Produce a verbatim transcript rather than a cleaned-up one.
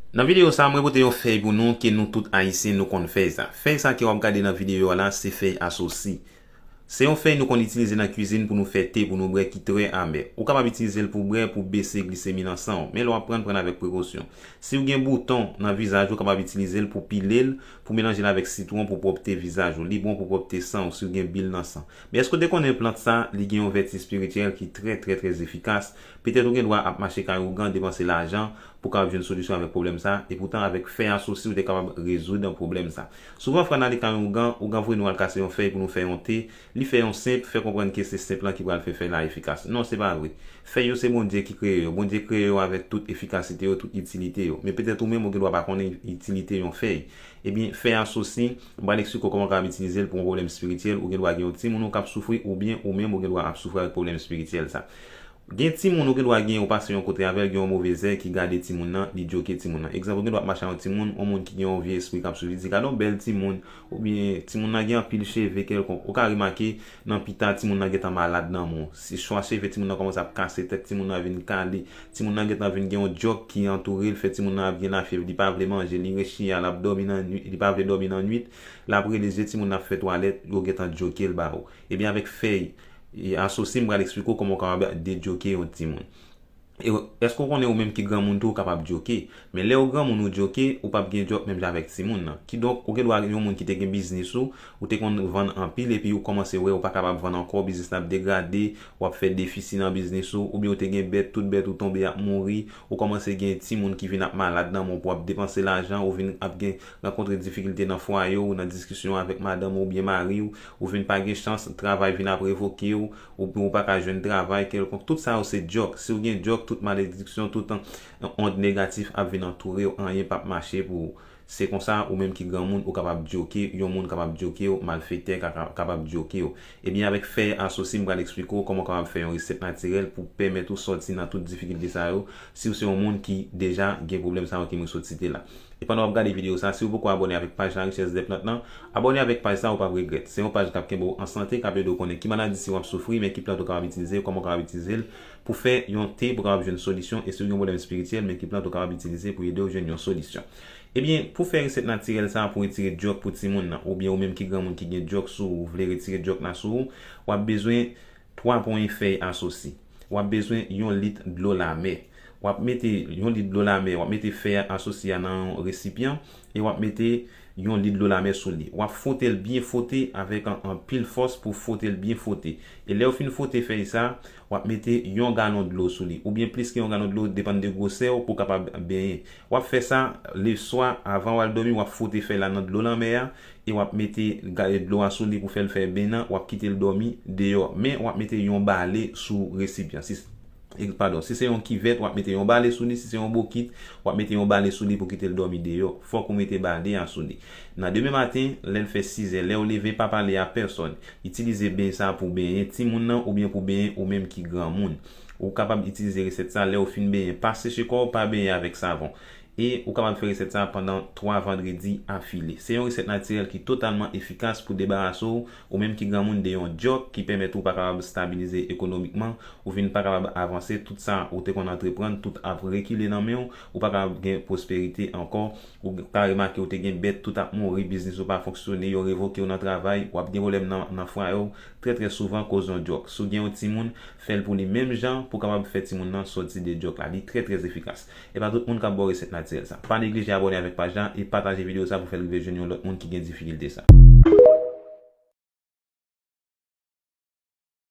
Nan videyo sa, mwen pote yon fèy pou nou ke nou tout Ayisyen nou konn fèy sa. Fèy sa ke w ap gade nan videyo a la, se fèy asosi. Se yon fèy nou konn itilize nan kwizin pou nou fè te, pou nou bwè ki trè amè. Ou kapab itilize l pou bwè, pou bese glisemi nan san w. Men lè w ap pran, pran avèk prekosyon. Si w gen bouton nan vizaj ou, ou kapab itilize l pou pile l, pou melanje l avèk sitwon, pou pwòpte vizaj ou. Li bon pou pwòpte san w, si w gen bil nan san. Men èske w te konnen plant sa, li gen yon vèti espirityèl ki trè, trè, trè efikas? Petèt ou gen dwa ap mache kay ougan, depanse lajan, pou w kapab jwenn solisyon avèk pwoblèm sa, epoutan avèk fèy asosi ou te kapab rezoud pwoblèm sa. Souvan fwa n ale kay ougan, ougan voye nou al kase yon fèy pou nou fè yon te, li fè yon senp, fè konprann ke se senp lan ki pral fè fèy la efikas. Non, se pa vre. Fèy yo se Bondye ki kreye yo. Bondye kreye yo avèk tout efikasite yo, tout itilite yo. Men petèt ou menm ou gen dwa pa konnen itilite yon fèy. Ebyen, fèy asosi, m pral eksplike w kòman w kapab itilize l pou yon pwoblèm espirityèl, ou gen dwa gen yon timoun ou k ap soufri, oubyen ou menm ou gen dwa ap soufri avèk pwoblèm espirityèl sa. Gen timoun ou gen dwa gen, ou pase yon kote avè l, gen yon move zè ki gade timoun nan, li djoke timoun nan. Egzanp, ou gen dwa ap mache ak yon timoun, yon moun ki gen yon vye espri k ap swiv li, di, "Gade yon bèl timoun," oubyen, "Timoun nan gen anpil cheve kèlkonk." Ou ka remake nan pita, timoun nan gentan malad nan men w. Si chwa cheve timoun nan kòmanse ap kase tèt, timoun nan vin kale, timoun nan gentan vin gen yon djòk ki antoure l, fè timoun nan ap gen lafyèv, li pa vle manje, li rechiya, l ap dòmi nan nwit, li pa vle dòmi nan nwit, l ap rele, je timoun nan ap fè twalèt, yo gentan djoke l ba ou. Ebyen, avèk fèy e asosi, m pral eksplike w kòman w kapab dedjoke yon timoun. E èske w konnen ou menm ki granmoun tou, ou kapab djoke? Men lè w granmoun ou djoke, ou p ap gen djòk menm jan avèk timoun nan. Kidonk, ou gen dwa yon moun ki te gen biznis ou, ou te konn vann anpil, epi ou kòmanse wè ou pa kapab vann ankò, biznis la ap degrade, w ap fè defisi nan biznis ou, oubyen ou te gen bèt, tout bèt ou tonbe ap mouri, ou kòmanse gen timoun ki vin ap malad nan men w, pou w ap depanse lajan, ou vin ap gen rankontre difikilte nan fwaye w, nan diskisyon avèk madanm ou oubyen mari w, ou vin pa gen chans, travay vin ap revoke w, ou, ou pa ka jwenn travay kèlkonk. Tout sa yo se djòk. Si w gen djòk, tout malediksyon, tout, an, ond negatif ap vin antoure w, anyen p ap mache pou ou. Se konsa, ou menm ki granmoun, ou kapab djoke, yon moun kapab djoke w, malfektè ka, ka, kapab djoke w. Ebyen, avèk fèy asosi, m pral eksplike w kòman w kapab fè yon resèt natirèl pou pèmèt ou sòti nan tout difikilte sa yo, si w se yon moun ki deja gen pwoblèm sa yo ke mwen sot site la. E pandan w ap gade videyo sa, si w poko abòne avèk paj La Richesse des Plantes lan, abòne avèk paj sa, ou p ap regrèt. Se yon paj k ap kenbe w an sante, k ap ede w konnen ki maladi si w ap soufri, men ki plant ou kapab itilize, kòman w kapab itilize l pou fè yon te pou w kapab jwenn solisyon, e si w gen yon pwoblèm espirityèl, men ki plant ou kapab itilize pou ede w jwenn yon solisyon. Ebyen, pou fè resèt natirèl sa a, pou retire djòk pou timoun nan, oubyen ou menm ki granmoun ki gen djòk sou ou, ou vle retire djòk la sou ou, w ap bezwen twa ponyen fèy asosi. W ap bezwen yon lit dlo lamè. W ap mete yon lit dlo lamè, w ap mete fèy asosi a nan yon resipyan e w ap mete yon lit dlo lamè sou li. W ap fwote l byen fwote avèk an, anpil fòs pou fwote l byen fwote. E lè w fin fwote fèy sa, w ap mete yon galon dlo sou li, oubyen plis ke yon galon dlo, depann de gwosè w pou w kapab benyen. W ap fè sa leswa, avan w al dòmi, w ap fwote fèy la nan dlo lanmè a, e w ap mete ga-, dlo a sou li pou fè l fè ben nan, w ap kite l dòmi deyò. Men w ap mete yon bale sou resipyan. Si, e, padon, si se yon kivèt, w ap mete yon bale sou li. Si se yon bokit, w ap mete yon bale sou li pou kite l dòmi deyò. Fòk ou mete bale a sou li. Nan demen maten, lè l fè sizè, lè w leve, pa pale a pèsòn. Itilize ben sa pou benyen timoun nan oubyen pou benyen ou menm ki granmoun. Ou kapab itilize resèt sa lè w fin benyen. Pa seche kò w, pa benyen avèk savon. E ou kapab fè resèt sa pandan twa vandredi afile. Se yon resèt natirèl ki totalman efikas pou debarase w, ou menm ki granmoun, de yon djòk ki pèmèt ou pa kapab stabilize ekonomikman, ou vin pa kapab avanse, tout sa ou te konn antreprann, tout ap rekile nan men w, ou pa kapab gen pwosperite ankò, ou ka remake ou te gen bèt, tout ap mouri, biznis ou pa fonksyone, yo revoke w nan travay, w ap gen pwoblèm nan, nan fwaye w, trè, trè souvan koz yon djòk. Si w gen yon timoun, fè l pou li menm jan pou w kapab fè timoun nan sòti de djòk la. Li trè, trè efikas. E pa tout moun k ap ba w resèt natirèl sa. Pa neglije abòne avèk paj la e pataje videyo sa pou fè l rive jwenn yon lòt moun ki gen difikilte sa.